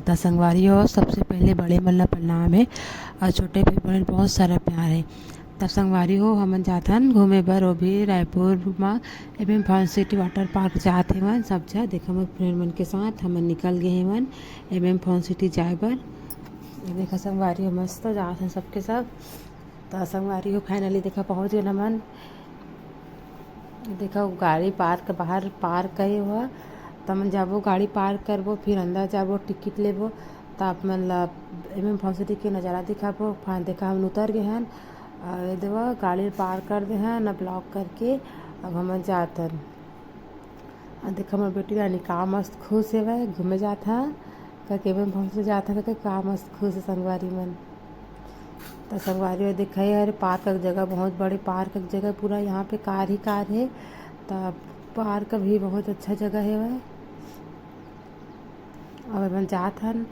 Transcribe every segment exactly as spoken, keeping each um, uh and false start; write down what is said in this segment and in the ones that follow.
त संगवारी हो, सबसे पहले बड़े मन ला प्रणाम हे अउ छोटे भाई बहन बहुत सारा प्यार हे। त संगवारी हो, हमन जाथन घूमे बर, वो भी रायपुर म एमएम फन सिटी वाटर पार्क जात हेवन सब झन। देखा, मोर फ्रेंड मन के साथ हमन निकल गे हेवन एमएम फन सिटी जाए बर। देखा संगवारी हो, मस्त जात हन सबके सब। त संगवारी हो, finally देखा पहुँच गेन हमन। देखा, वो गाड़ी पार्क, बाहर पार्क करे हुआ, त हमन जाबो, गाड़ी पार्क करबो, फिर अंदर जाबो, टिकट लेबो, त आप मन ला एमएम फन सिटी के नज़ारा दिखाबो। फिर देखा, हमन उतर गे हन, अउ ये देवा गाड़ी पार्क कर दे हन, अब लॉक करके अब हमन जात हन। अउ देखा, हमर बेटी रानी का मस्त खुश हेवय, घूमे जात हन करके, एमएम फन सिटी जात हन करके का मस्त खुश हे संगवारी मन। त संगवारी हो, देखा, ये हरे पार्क के जगह, बहुत बड़े पार्क के जगह, पूरा यहाँ पे कार ही कार हे। त पार्क भी बहुत अच्छा जगह हेवय। अब हमन जात हन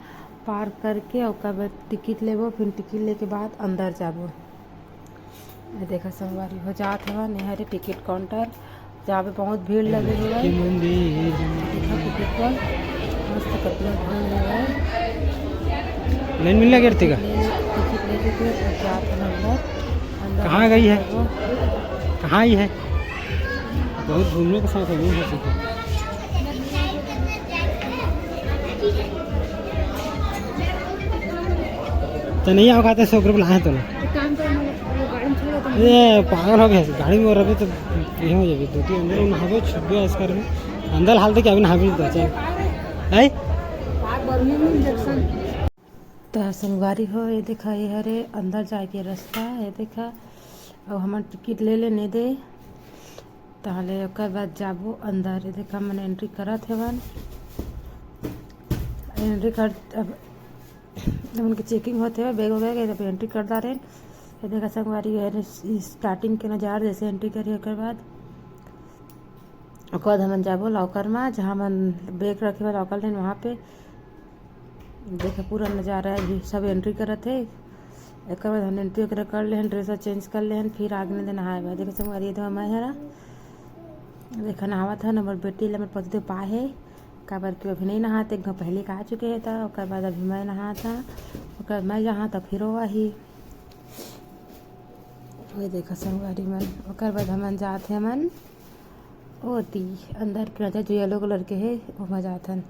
पार्क करके, ओकर बाद टिकट लेबो, फिर टिकट लेके बाद अंदर जाबो। ये देखा संगवारी हो, जात हवन, ये हरे टिकट काउंटर, जहाँ पे बहुत भीड़ लगे हुए है। देखा टिकट पर मस्त कपड़ा भीड़ हुआ है। लाइन मिल लगे थे का? टिकट लेके फिर जात हन अंदर। अंदर कहाँ गई है? जाबो। कहाँ ही है? बहुत घूमने के साथ है, घूम सकते हैं। तो नहीं आओ खाते सौ रुपये लाए तो ना। ये पागल हो गया, गाड़ी में रखे तो ये हो जाएगी, दो तीन अंदर नहावे छुप गया इसका। अंदर हाल तक अभी नहावे नहीं पहुंचा है। त संगवारी हो, ये देखा, ये हरे अंदर जाए के रास्ता, ये देखा। अब हमन टिकट ले लेने दे, ताहले ओकर बाद जाबो अंदर। ये देखा, हमन एंट्री करत हेवन, एंट्री कर, अब हमन के चेकिंग होत हेवय, बैग वगैरह के, तब एंट्री कर डारेन। ये देखा संगवारी, ये हरे स्टार्टिंग के नजारा, जैसे एंट्री करी ओकर बाद ओकर बाद हमन जाबो लॉकर म, जहाँ हमन बैग रखे बर लॉकर लेन, वहाँ पे। देखा पूरा नजारा है, अभी सब एंट्री करत हे। एकर बाद हमन एंट्री वगैरह कर लेहन, ड्रेस चेंज कर लेहन, फिर आगे नहाए बर। देखा संगवारी, ये तो मैं हरा, देखा नहावत हन, हमर बेटी ले हमर पति तो पाए हे, काबर कि अभी नहीं नहाते, एक घंटा पहले का आ चुके हे, त ओकर बाद अभी मैं नहात हन, ओकर बाद मैं जहाँ त फिर वो आही। वो देखा संगवारी मन, ओकर बाद हमन जात हे हमन ओती अंदर के नजर जो येलो कलर के हे, ओमा जाथन।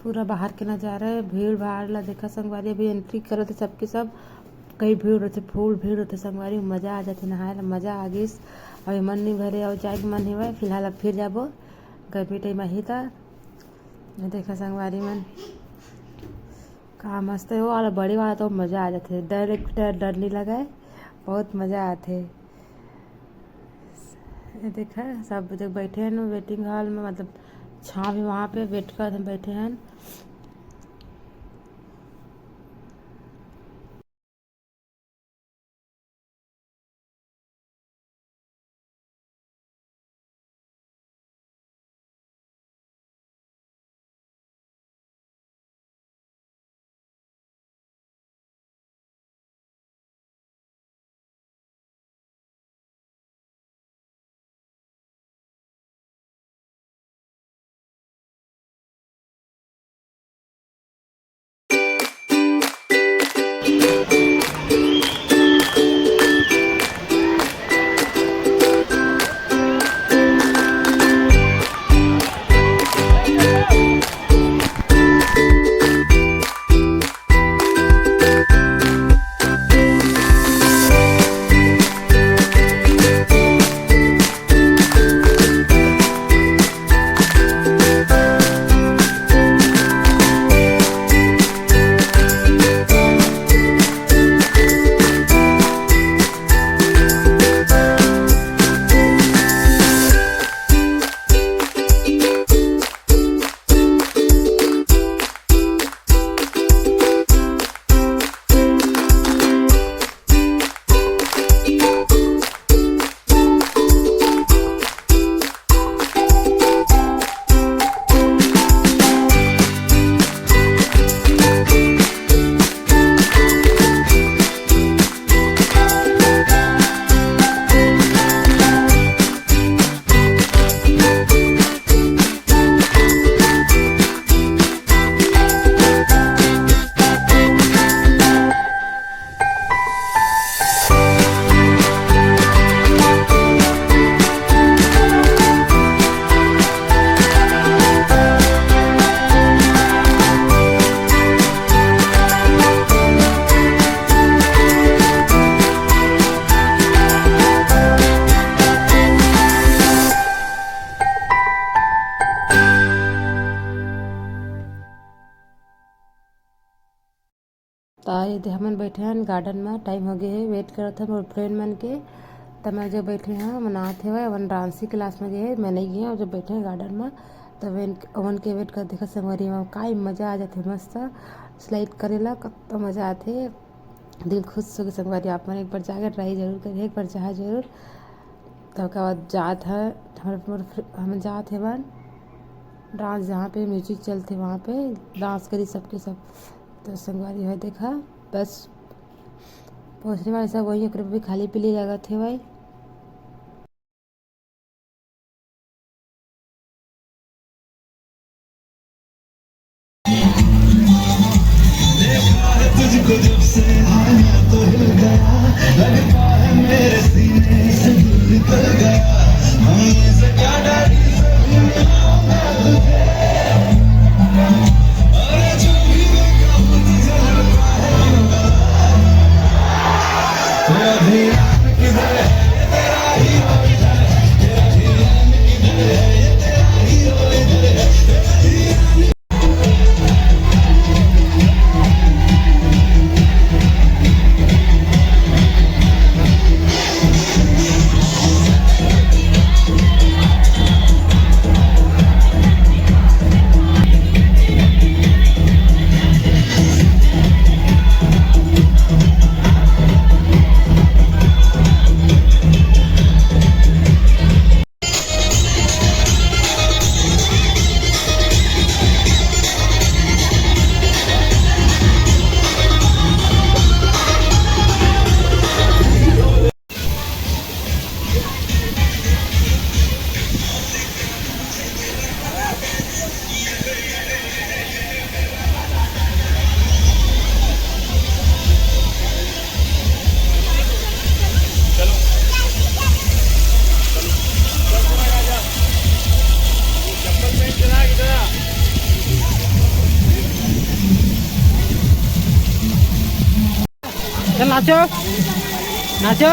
पूरा बाहर के नजारा है, भीड़ भाड़ ला देखा संगवारी, अभी एंट्री करत हे सबके सब। कई भीड़ रहते, फुल भीड़ रहते संगवारी, मजा आ जाथे नहाए ला, मजा आ गिस। अभी मन नहीं भरे और जाए के मन हेवय, फिलहाल अब फिर जाबो, गर्मी टाइम आही त। देखा संगवारी मन, का मस्त है वो वाला, बड़े वाला तो मजा आ जाथे, डर, एक डर, डर नहीं लगे, बहुत मजा आथे। ये देखा, सब जग बैठे हैं वेटिंग हॉल में, मतलब छाँव भी वहाँ पे वेट कर बैठे हैं। ये हमन बैठे हन garden में, time हो गए है, wait करत हन मोर friend मन के। त मैं जो बैठे हन, ओमन आत हेवय, ओमन dance class में गए है, मैं नहीं गए हूँ। जब बैठे हन garden में, तब ओमन के wait कर, देखा संगवारी, वहाँ का मजा आ जाथे, मस्त slide करेला, कत मजा आथे। दिल खुश होके संगवारी, आप मन एक बार जाके try जरूर करिए, एक बार जाहा जरूर। तब ओकर बाद जात है, हमर, हमर फ्र-, हम जात हेवन dance, जहाँ पे music चलथे, वहाँ पे dance करी सबके सब। तो संगवारी हो देखा, बस पहुँचने वाले सब वही, ओकरे भी खाली पीली लगत हे भाई। चल नाचो, नाचो।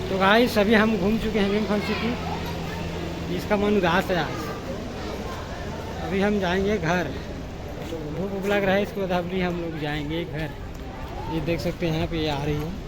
तो गाइस, अभी हम घूम चुके हैं भीम फन सिटी। इसका मन उदास है आज। अभी हम जाएंगे घर। भूख, भूख लग रहा है, इसके बाद अभी हम लोग जाएंगे घर। ये देख सकते हैं, यहाँ पे ये आ रही है।